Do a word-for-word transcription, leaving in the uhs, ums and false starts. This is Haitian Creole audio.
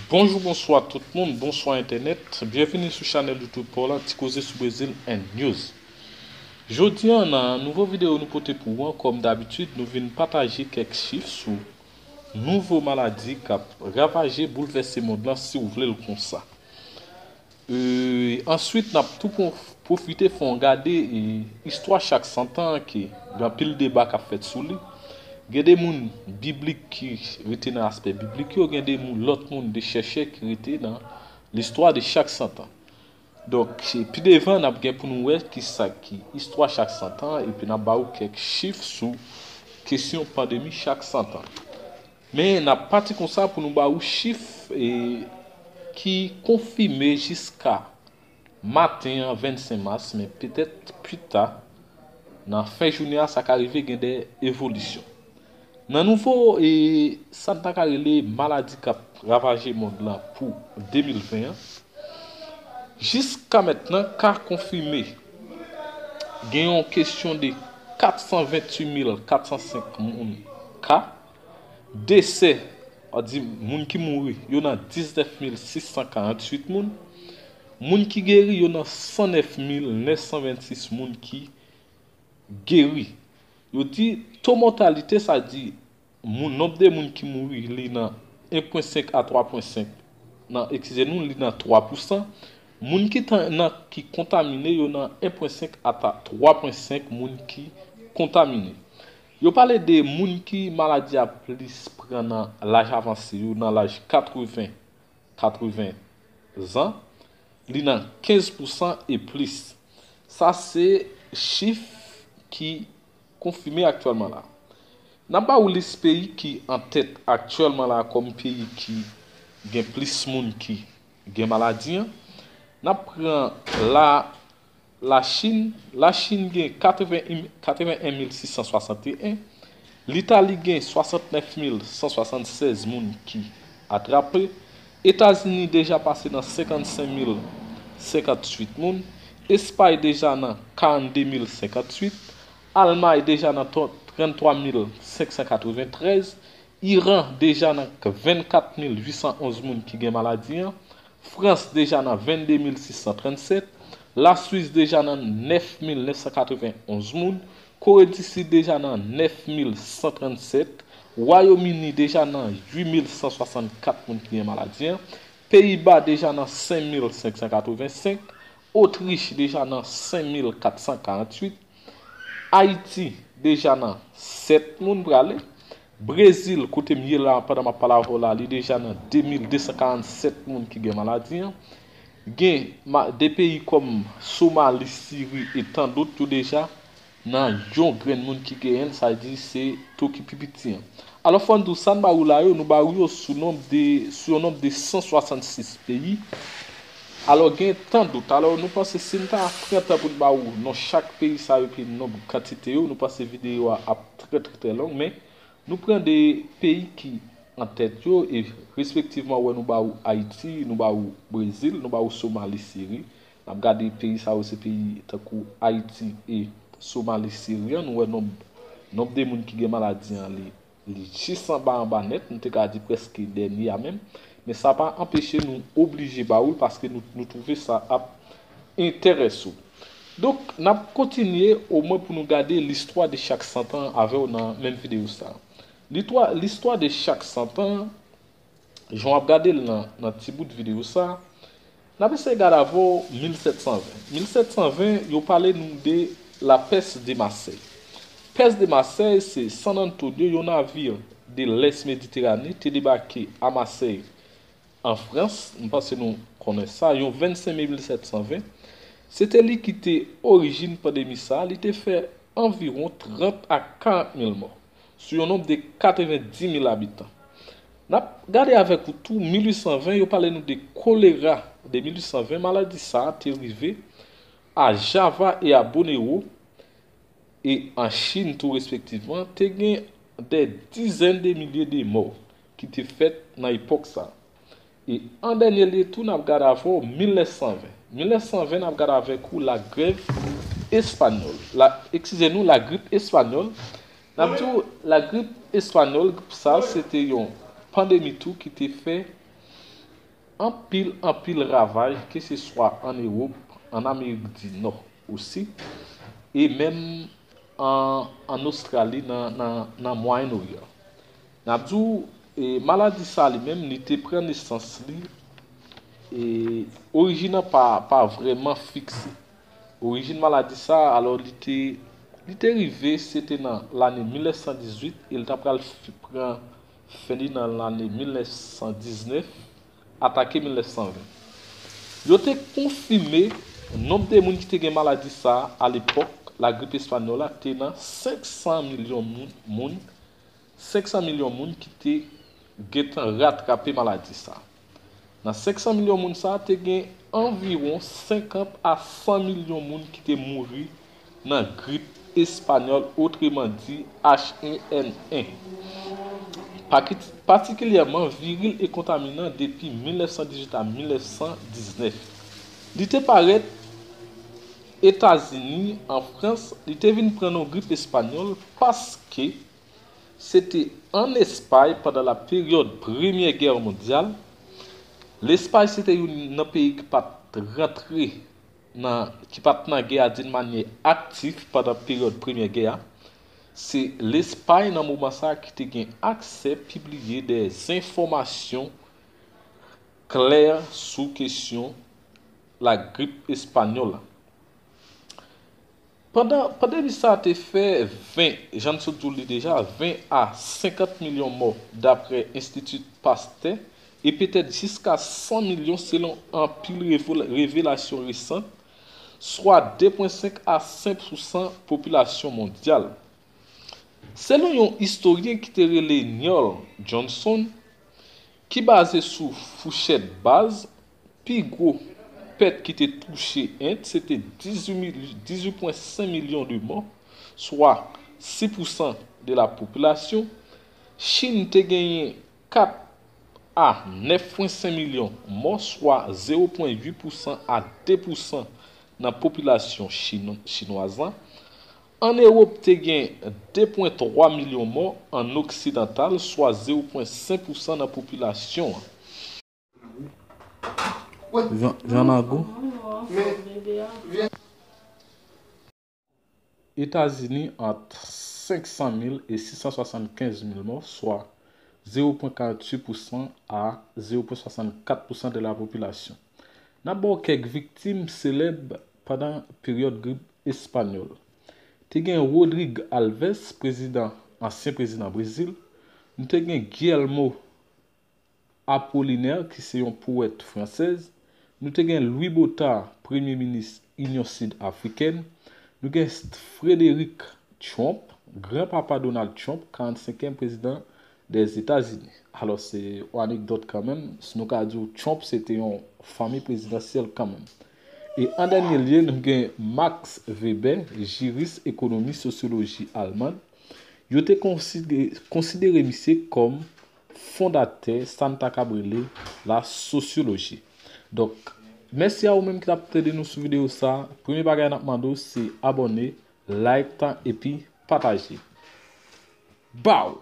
Bonjou, bonswa tout moun, bonswa entènèt. Byenvini sou chanèl YouTube pa w la, Ti Koze sou Brezil and News. Jodi a, nan nouvo videyo nou pote pou ou an, kòm dabitid, nou vin pataje kèk chif sou nouvo maladi k ap ravaje, boulvèse mond lan, si w vle l konsa. E, answit, n ap tou pwofite fè yon gade, e, istwa chak santan an ke gen anpil deba k ap fèt sou li. Gen de moun biblik ki rete nan aspè biblik yo, gen de moun, lòt moun, de chèchè ki rete nan listwa de chak santan. Donk, pi devan, n ap gen pou nou wè kisa ki istwa chak santan, epi n ap ba ou kèk chif sou kesyon pandemi chak santan. Men, n ap pati konsa pou nou ba ou chif, e, ki konfime jiska maten an, vennsenk mas, men petèt pita, nan fen jounen an, sa ka rive gen de evolisyon. Nan nouvo, e, sa n ta ka rele maladi k ap ravaje mond lan pou de mil ven an, jiska mentnan, ka konfime, gen yon kesyon de kat san venntuit mil kat san senk moun ka, desè, a di moun ki mouri, yo nan diznèf mil sis san karanntuit moun, moun ki geri, yo nan san nèf mil nèf san vennsis moun ki geri. Yo di to mòtalite, sa di moun, nonb de moun ki mouri, li nan en pwen senk a twa pwen senk, nan, eskize nou, li nan twa pousan. Moun ki tan, nan, ki kontamine, yo nan en pwen senk a twa pwen senk moun ki kontamine. Yo pale de moun ki maladi a plis pran nan laj avanse yo, nan laj katreven, katreven zan, li nan kenz pousan e plis. Sa se chif ki konfime aktyèlman la. N ap ba ou lis peyi ki an tèt aktyèlman la kòm peyi ki gen plis moun ki gen maladi an. N ap pran la, Lachin. Lachin gen katreven, katreven en mil sis san swasanteyen. Litali gen swasantnèf mil san swasannsèz moun ki atrape. Etazini deja pase nan senkannsenk mil senkanntuit moun. Espay deja nan karannde mil senkanntuit. Almay deja nan twa-, tranntwa mil senk san katreventrèz. Iran deja nan vennkat mil uit san onz moun ki gen maladi an. Frans deja nan vennde mil sis san trannsèt. Laswis deja nan nèf mil nèf san katrevenonz moun. Kore di Sid deja nan nèf mil san trannsèt. Wayòm Ini deja nan uit mil san swasannkat moun ki gen maladi an. Peyiba deja nan senk mil senk san katrevensenk. Otrich deja nan senk mil kat san karanntuit. Ayiti deja nan sèt moun prale. Brezil, kote m ye la, pandan m ap pale avè w la, li deja nan de mil de san karannsèt moun ki gen maladi an. Gen ma-, de peyi kòm Somali, Siri e tandòt, yo deja nan yon grenn moun ki genyen l, sa di se to ki pi piti an. Alò, fò n di w, sa n ba ou la yo, nou ba ou yo sou nonb de, sou yon nonb de san swasannsis peyi. Alò, gen tandòt. Alò, nou panse si n ta pran tan pou n ba ou non chak peyi sa yo epi nonb kantite yo, nou panse videyo a ap trè, trè, trè long, men nou pran de peyi ki an tèt yo, e respektivman, wè, nou ba ou Ayiti, nou ba ou Brezil, nou ba ou Somali, Siri. N ap gade peyi sa yo, se peyi tankou Ayiti e Somali, Siri an, nou wè nonb, nonb de moun ki gen maladi an, li, li jis anba, anba nèt, nou te ka di prèske dènye a menm. Men sa pa anpeche nou oblije ba ou l paske nou, nou twouve sa ap enterese w. Donk, n ap kontinye omwen pou nou gade listwa de chak santan avè w nan menm videyo sa a. Litwa-, listwa de chak santan, jan w ap gade l nan, nan ti bout videyo sa a, n ap eseye gade avè w mil sèt san ven. Mil sèt san ven, yo pale nou de la peste de Marseille. Peste de Marseille, se San Antonio, yon navir de lès Mediterane, te debake a Marseille, an Frans, m panse nou konnen sa, yon vennsenk me mil sèt san ven. Se te li ki te orijin pandemi sa a, li te fè anviwon trant a karant mil mò, sou yon nonb de katrevendis mil abitan. N ap gade avèk ou tou, mil uit san ven, yo pale nou de kolera de mil uit san ven, maladi sa a te rive a Java e a Borneo, e an Chin tou respektivman, te gen dè dizèn de milye de mò ki te fèt nan epòk sa a. E an dènye lye tou, n ap gade avè w mil nèf san ven. Mil nèf san ven, n ap gade avèk ou lagrèv espanyòl. La, eskize nou, lagrip espanyòl. N ap di w, lagrip espanyòl, sa, se te yon pandemi tou ki te fè Anpil, anpil ravaj, keseswa ann Ewòp, ann Amerik di Nò osi, e menm an, ann Ostrali, nan, nan, nan Mwayen Oryan. N ap di w, e, maladi sa a li menm, li te pran nesans li, e orijin nan pa, pa vrèman fikse. Orijin maladi sa a, alò, li te, li te rive, se te nan lane mil nèf san dizuit, e l ta pral fi-, pran fen li nan lane mil nèf san diznèf, atake mil nèf san ven. Yo te konfime nonb de moun ki te gen maladi sa a alepòk lagrip espanyòl la te nan senk san milyon moun, moun, senk san milyon moun ki te gentan ratrape maladi sa a. Nan senk san milyon moun sa a, te gen anviwon senkant a san milyon moun ki te mouri nan grip espanyòl, otreman di H un N un. Pakit-, patikilyèman viril e kontaminan depi mil nèf san dizuit a mil nèf san diznèf. Li te parèt Etazini, an Frans, li te vin pran non grip espanyòl paske se te ann Espay pandan la peryòd Premyè Gè mondyal. Lespay se te youn nan peyi ki pa t rantre nan, ki pa t nan gè a d'une manière active pandan peryòd Premyè Gè a. Se Lespay nan moman sa a ki te gen aksè pibliye de enfòmasyon klè sou kesyon lagrip espanyòl la. Pandan pandemi sa a te fè ven, jan n sot di w li deja, ven a senkant milyon mò, daprè Enstiti Pastè, e petèt jiska san milyon selon anpil revelasyon resan, swa de pwen senk a senk pousan popilasyon mondyal. Selon yon istoryen ki te rele Neil Johnson, ki baze sou fouchèt baz, pi gwo pèt ki te touche End se te dizuit pwen senk milyon de mò, swa sis pousan de la popilasyon. Chin te genyen kat a nèf pwen senk milyon mò, swa zewo pwen uit pousan a de pousan nan popilasyon chinwaz lan. Ann Ewòp te gen de pwen twa milyon mò ann oksidantal, swa zewo pwen senk pousan nan popilasyon an. Etazini ant senk san mil e sis san swasannkenz mil mò, swa zewo pwen karanntuit pousan a zewo pwen swasannkat pousan de la popilasyon. N ap ba w kèk viktim selèb pandan peryòd grip espanyòl. Te gen Rodrigue Alves, prezidan, ansyen prezidan Brezil. Nou te gen Guillermo Apollinaire, ki se yon powèt fransèz. Nou te gen Louis Botha, premye minis Inyon Sid Afrikèn. Nou gen Frederick Trump, granpapa Donald Trump, karannsenkenm prezidan dèzetazini. Alò, se yon anekdòt kanmenm. Si nou ka di w, Trump se te yon fanmi prezidansyèl kanmenm. E an dènye lye, nou gen Max Weber, jiris ekonomi sosyoloji alman. Yo te konsidere misye kòm fondatè sa n ta kab rele la sosyoloji. Donk, mèsi a ou menm ki t ap tande nou sou videyo sa. Premye bagay n ap mande w se abòne, like tan epi pataje. Baw!